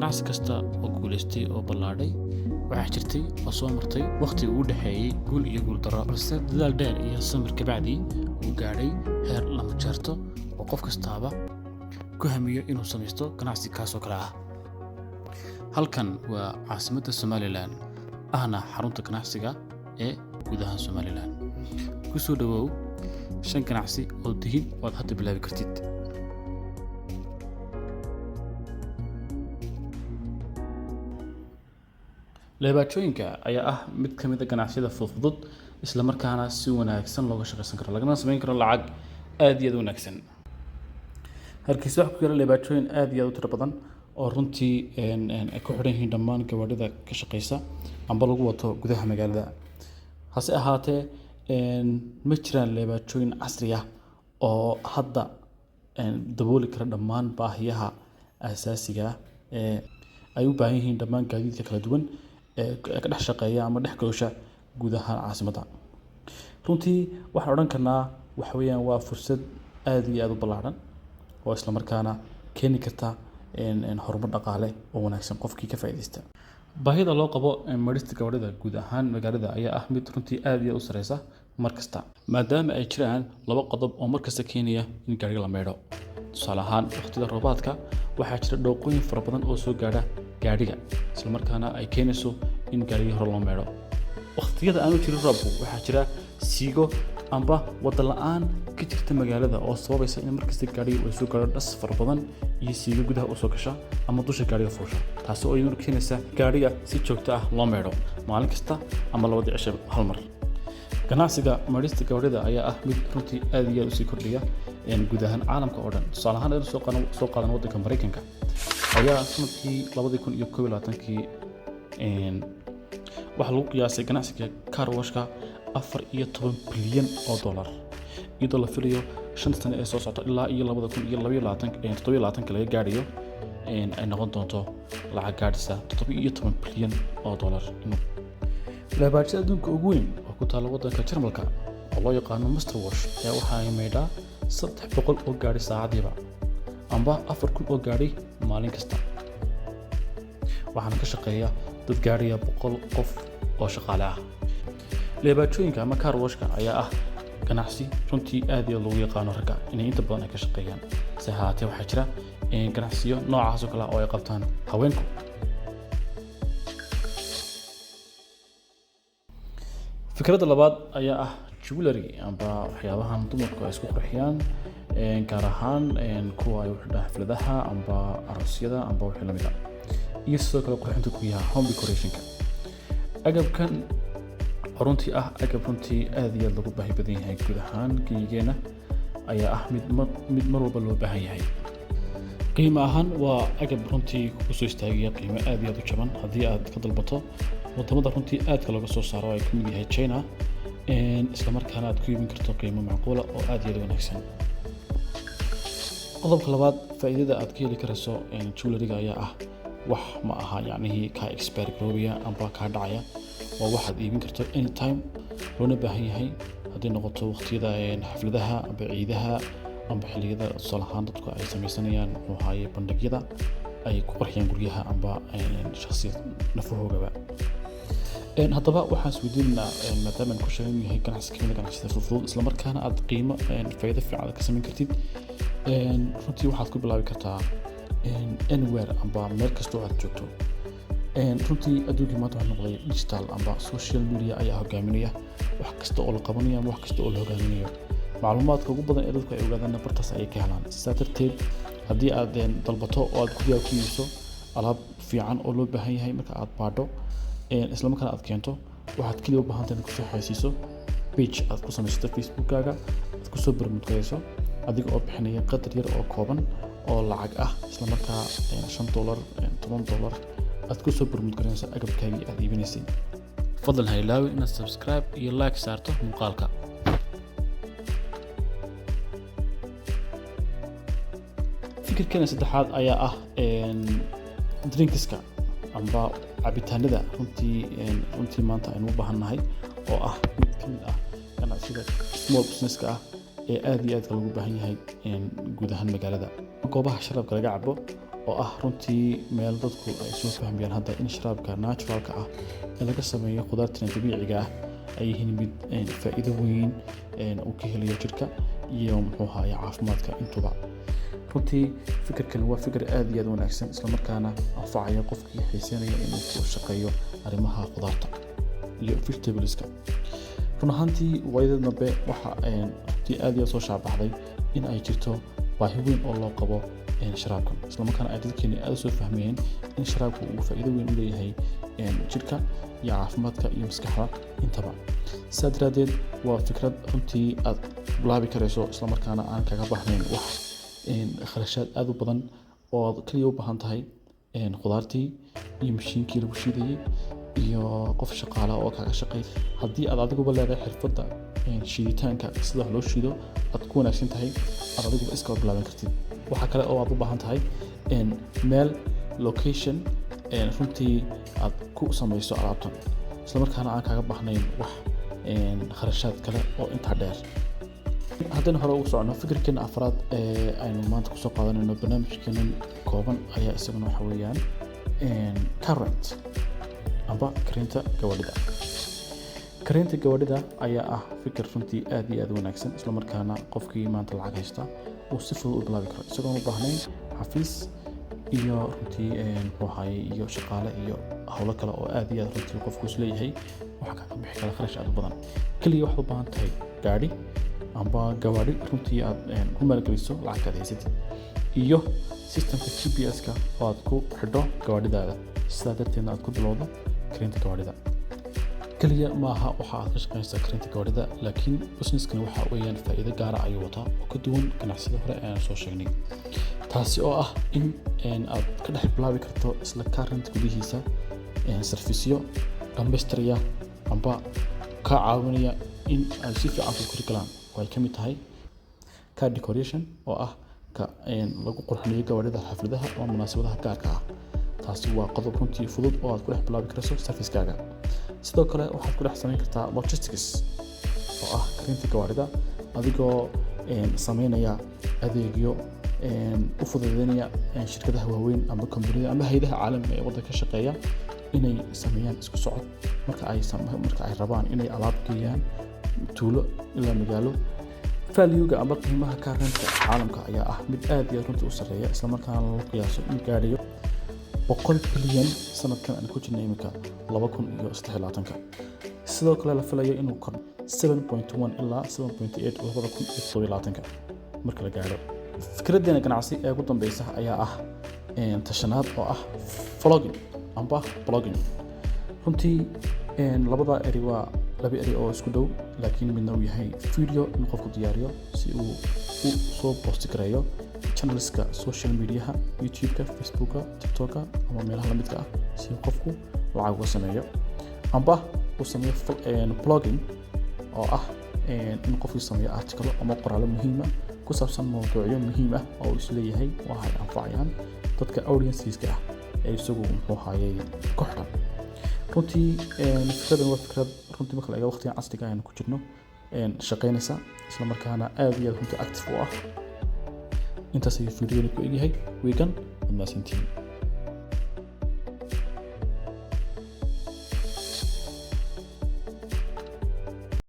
Ganacsi kasta oo guulaystay oo ballaadhay waxaa jirtay oo soo martay wakhti uu u dhexeeyey guul iyo guul darro, balse dadaal dheer iyo samir kabacdii uu gaadhay heer lama jeerto oo qof kastaaba ku hamiyo inuu samaysto ganacsi kaasoo kale ah. Halkan waa caasimadda Somaliland, ahna xarunta ganacsiga ee guud ahaan Somaliland. Ku soo dhawow shan ganacsi oo dihin oo aad hadda bilaabi kartid. Leebaajooyinka ayaa ah mid ka mid a ganacsiyada fudfudud, isla markaana si wanaagsan looga shaqaysan karo, lagana samayn karo lacag aad iyo aad u wanaagsan. Hargeysa waxaa ku yaala leebaajooyin aad iyo aad u tiro badan oo runtii ay ku xidhan yihiin dhammaan gawaadhida ka shaqeysa amba lagu wato gudaha magaalada. Hase ahaatee, ma jiraan leebaajooyin casri ah oo hadda dabooli kara dhammaan baahiyaha aasaasiga ah ee ay u baahan yihiin dhammaan gaadiidka kala duwan ee ka dhex shaqeeya ama dhex goosha guud ahaan caasimadda. Runtii waxaan odhan karnaa waxa weeyaan waa fursad aad iyo aad u ballaaran oo isla markaana keeni karta horumar dhaqaale oo wanaagsan qofkii ka faa'iidaysta. Baahida loo qabo marista gawaadhida guud ahaan magaalada ayaa ah mid runtii aad iyo aad u sareysa mar kasta, maadaama ay jiraan laba qodob oo mar kasta keenaya in gaariga la maydho. Tusaale ahaan, waqtiyada roobaadka waxaa jira dhooqooyin fara badan oo soo gaadha gaadhiga, isla markaana ay keenayso in gaarigii hore loo maydho. Waqtiyada aanu jirin roobku waxaa jira siigo amba wada la'aan ka jirta magaalada oo sababaysa in markasta gaadhiga uu soo gaadho dhas fara badan iyo siigo gudaha usoo gasha ama dusha gaadhiga fuusha, taasi oo iyaduna keenaysa gaadhiga si joogto ah loo maydho maalin kasta ama labadii cisho hal mar. Ganacsiga maydhista gawaadhida ayaa ah mid runtii aad iyo aad usii kordhiya guud ahaan caalamka oo dhan. Tusaale ahaan, aynu soo qaadan waddanka Maraykanka ayaa sanadkii 2021-kii waxaa lagu qiyaasay ganacsiga car washka 14 bilyan oo dollar, iyadoo la filayo 5 sano ee soo socota ilaa iyo 2027-ka laga gaadhayo ay noqon doonto lacag gaadhisa 17 bilyan oo dollar. Leebaajada adduunka ugu weyn oo ku taalla waddanka Jarmalka oo loo yaqaano Master Wash ayaa waxa ay maydhaa 300 oo gaadhi saacadiiba amba 4000 oo gaadhi maalin kasta, waxaana ka shaqeeya dad gaadhaya 100 qof oo shaqaale ah. Leebaajooyinka ama car washka ayaa ah ganacsi runtii aad iyo aad loogu yaqaano ragga inay inta badan ay ka shaqeeyaan. Se ahaatee, waxaa jira ganacsiyo noocaas oo kale ah oo ay qabtaan haweenku. Fikradda labaad ayaa ah jewelry amba waxyaabahan dumarku ay isku qurxiyaan, gaar ahaan kuwa ay u xidhaan xafladaha amba aroosyada amba wixii lamid ah, iyo sidoo kale qurxinta guryaha, home decorationka. Agabkan oo runtii ah agab runtii aad iyo aad loogu baahi badan yahay guud ahaan geyigeena ayaa ah mid mar walba loo baahan yahay. Qiimo ahaan waa agab runtii kugu soo istaagaya qiimo aad iyo aad u jaban haddii aad ka dalbato wadamada runtii aadka looga soo saaro oo ay ka mid yahay China, isla markaana aad ku iibin karto qiimo macquula oo aad iyo aad u wanaagsan. Qodobka labaad, faa'iidada aad ka heli karayso jewelry-ga ayaa ah wax ma aha yacnihii kaa expire garoobaya amba kaa dhacaya. Waa waxaad iibin karto anytime loona baahan yahay, hadday noqoto waqtiyada xafladaha amba ciidaha amba xilliyada tusaale ahaan dadku ay samaysanayaan, muxuu ahaaye, bandhigyada ay ku qurxiyaan guryaha amba shakhsiyad nafahoogaba. Haddaba waxaan isweydiinaynaa, maadaama aan ku sheegay inuu yahay ganacsi kamid ah ganacsiyada fudfudud, isla markaana aad qiimo faa'iido fiican aad ka samayn kartid, runtii waxaad ku bilaabi kartaa anywhere amba meel kasta oo aad joogto. Runtii adduunkii maanta waxaa noqday digital amba social media ayaa hogaaminaya wax kasta oo la qabanayo ama wax kasta oo la hogaaminayo. Macluumaadka ugu badan ee dadku ay ogaadaan bartaas ayay ka helaan. Sidaa darteed, haddii aad dalbato oo aad guryaha ku iibso alaab fiican oo loo baahan yahay, marka aad baadho isla markaana aad keento, waxaad kaliya u baahan tahay inaad kusoo xayeysiiso page aad ku samaysato Facebookkaaga, aad kusoo promote gareyso, adiga oo bixinaya qadar yar oo kooban oo lacag ah, isla markaa $5, $10 aad kusoo promote gareynayso agabkaagii aad iibinaysay. Fadlan ha ilaawin inaad subscribe iyo like saarto muuqaalka. Fikirkeena saddexaad ayaa ah drinkska amba cabitaanada runtii maanta aynu u baahannahay, oo ah mid ka mid ah ganacsiyada small businesska ah ee aad iyo aadka loogu baahan yahay guud ahaan magaalada. Goobaha sharabka laga cabo oo ah runtii meel dadku ay soo fahmayaan hadda in sharaabka naturalka ah ee laga sameeyo khudaartan dabiiciga ah ay yihiin mid faa'iido weyn uu ka helayo jirka iyo, muxuu ahaye, caafimaadka intuba. Runtii fikirkan waa fikir aad iyo aad u wanaagsan, islamarkaana anfacaya qofkii xiiseynaya inuu ku shaqeeyo arrimaha khudaarta iyo vegetables-ka. Run ahaantii, waayada dambe waxa runtii aad iyo aad soo shaabaxday in ay jirto baahi weyn oo loo qabo sharaabkan, islamarkaana ay dadkeeni aad u soo fahmayeen in sharaabku uu faa'iido weyn u leeyahay jirka iyo caafimaadka iyo maskaxda intaba. Sidaa daraaddeed, waa fikrad runtii aad bilaabi karayso, islamarkaana aan kaga baahnayn wax kharashaad aad u badan, oo aad kaliya u baahan tahay khudaartii iyo mashiinkii lagu shiidayay iyo qof shaqaala oo kaaga shaqeeya. Haddii aad adiguba leedahay xirfadda shiiditaanka, sida wax loo shiido aad ku wanaagsan tahay, aad adiguba iskaba bilaaban kartid. Waxaa kale oo aad u baahan tahay meel, location runtii aad ku samayso alaabtan, islamarkaana aan kaaga baahnayn wax kharashaad kale oo intaa dheer. Haddaynu hore ugu socono, fikirkeena afraad ee aynu maanta kusoo qaadanayno barnaamijkeenan kooban ayaa isaguna waxa weeyaan car rent amba karinta gawaadhida. Karinta gawaadhida ayaa ah fikir runtii aad iyo aad u wanaagsan, islamarkaana qofkii maanta lacag haysta uu si fudud u bilaabi karo, isagoon u baahnayn xafiis iyo runtii, muxuu ahaye, iyo shaqaale iyo howlo kale oo aad iyo aad runtii qofku isleeyahay waxa kaaga bixi kara kharash aad u badan. Keliya waxaad u baahan tahay gaadhi amba gawaadhi runtii aad ku maalgeliso lacagtaad haysatid iyo systemka GPS-ka oo aad ku xidho gawaadhidaada. Sidaa darteedna aad ku bilowdo karinta gawaadhida. Keliya maaha waxa aad ka shaqeynaysaa karinta gawaadhida, laakiin businesskan waxa weeyaan faa'iido gaara ayuu wataa oo ka duwan ganacsiyada hore ee aan soo sheegnay, taasi oo ah in aad ka dhex bilaabi karto isla car rent gudihiisa serviceyo dhammaystiraya amba kaa caawinaya in ay si fiican ku kori galaan, oo ay ka mid tahay car decoration, oo ah ka lagu qurxinayo gawaadhida xafladaha ama munaasabadaha gaarka ah. Taasi waa qodob runtii fudud oo aad ku dhex bilaabi karayso servicekaaga. Sidoo kale waxaad ku dhex samayn kartaa logistics, oo ah karinta gawaadhida, adigoo sameynaya adeegyo u fududeynaya shirkadaha waaweyn ama kombaniyada ama hay'adaha caalamiga ee waddanka ka shaqeeya inay sameeyaan isku socod marka ay rabaan inay alaab geeyaan tuulo ilaa magaalo. Value-ga ama qiimaha car rentka caalamka ayaa ah mid aad iyo aad runtii u sarreeya, islamarkaana lagu qiyaaso in gaadhayo 100 bilyan sanadkan aan ku jirna iminka, 2023-ka. Sidoo kale la filayo inuu kordho 7.1 ilaa 7.8 2027-ka marka la gaadho. Fikraddeena ganacsi ee ugu dambeysa ayaa ah tashanaad, oo ah vlogging amba blogging. Runtii labada eri waa laba eri oo isku dhow, laakiin midna uu yahay video in qofku diyaariyo si uu u soo post gareeyo channelska social mediaha, YouTube-ka, Facebooka, TikToka ama meelaha lamidka ah, si uu qofku lacag uga sameeyo, amba uu sameeyo blogging, oo ah in qofku sameeyo articlo ama qoraallo muhiima ku saabsan mawduucyo muhiim ah oo uu isleeyahay waxay anfacayaan dadka audienceska ah ee isagu, muxuu ahaayey, ku xidhan. Runtii fikradan waa fikrad runtii marka la eego waqtigan casriga aynu ku jirno shaqeynaysa, isla markaana aad iyo aad runtii active u ah. Intaas ayuu videoga ku egyahay weegan. Waad mahadsantihiin.